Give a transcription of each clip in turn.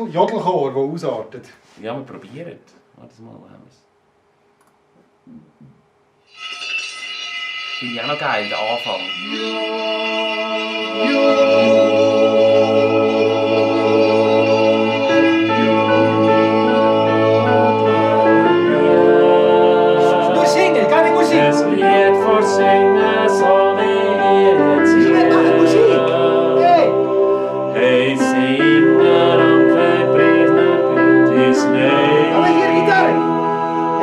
Jodelchor, der ausartet. Ja, wir probieren. Warte mal, wo haben wir es? Finde ich auch noch geil, der Anfang. Nur singen, keine Musik! Das Lied vor Singen, so wie jetzt Wir machen Musik! Hey! Hey, Singer und kein Priester, his name. Aber hier Gitarre!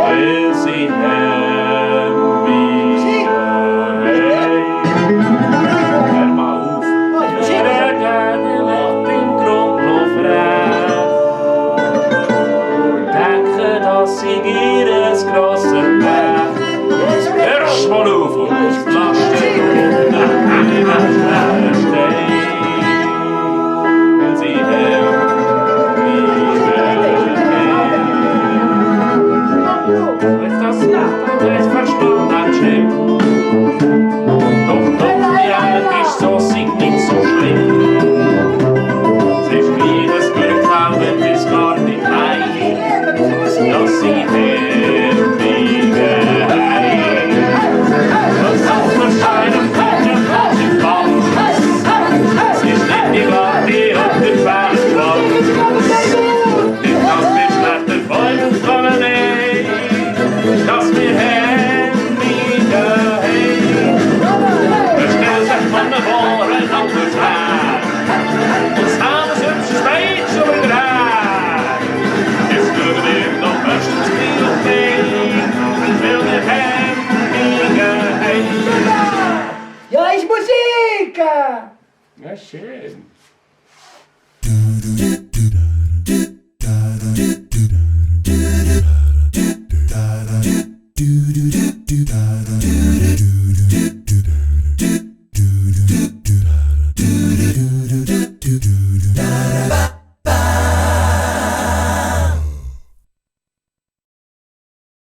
Will sie haben Musik! Hör mal auf. Musik! Der Gärte macht im Grund noch frech. Und denke, dass sie ihres grossen Pech. Hörst mal auf und lass dich unten stehen. Will sie haben Ist das Nacht, es verstanden, Chip. Doch die Welt ist so sick, nicht so schlimm. Es ist kleines Glück, auch wenn es gar nicht heim, dass sie herbiegen heim. Das Sonnenschein und Köpfchen kommt im Fall. Es ist nicht die Warte und der Bergwall. Nicht, dass wir schlechte Bäume kommen, dass wir herbiegen heim. Stell sich von der Wohren auf das Haar. Und das hübsches Mädchen wieder her. Jetzt schauen wir noch höchstens viel und viel. Will wir herbiegen heim. Ja, ist Musik! Ja, schön. Do do do do do do do do do do do.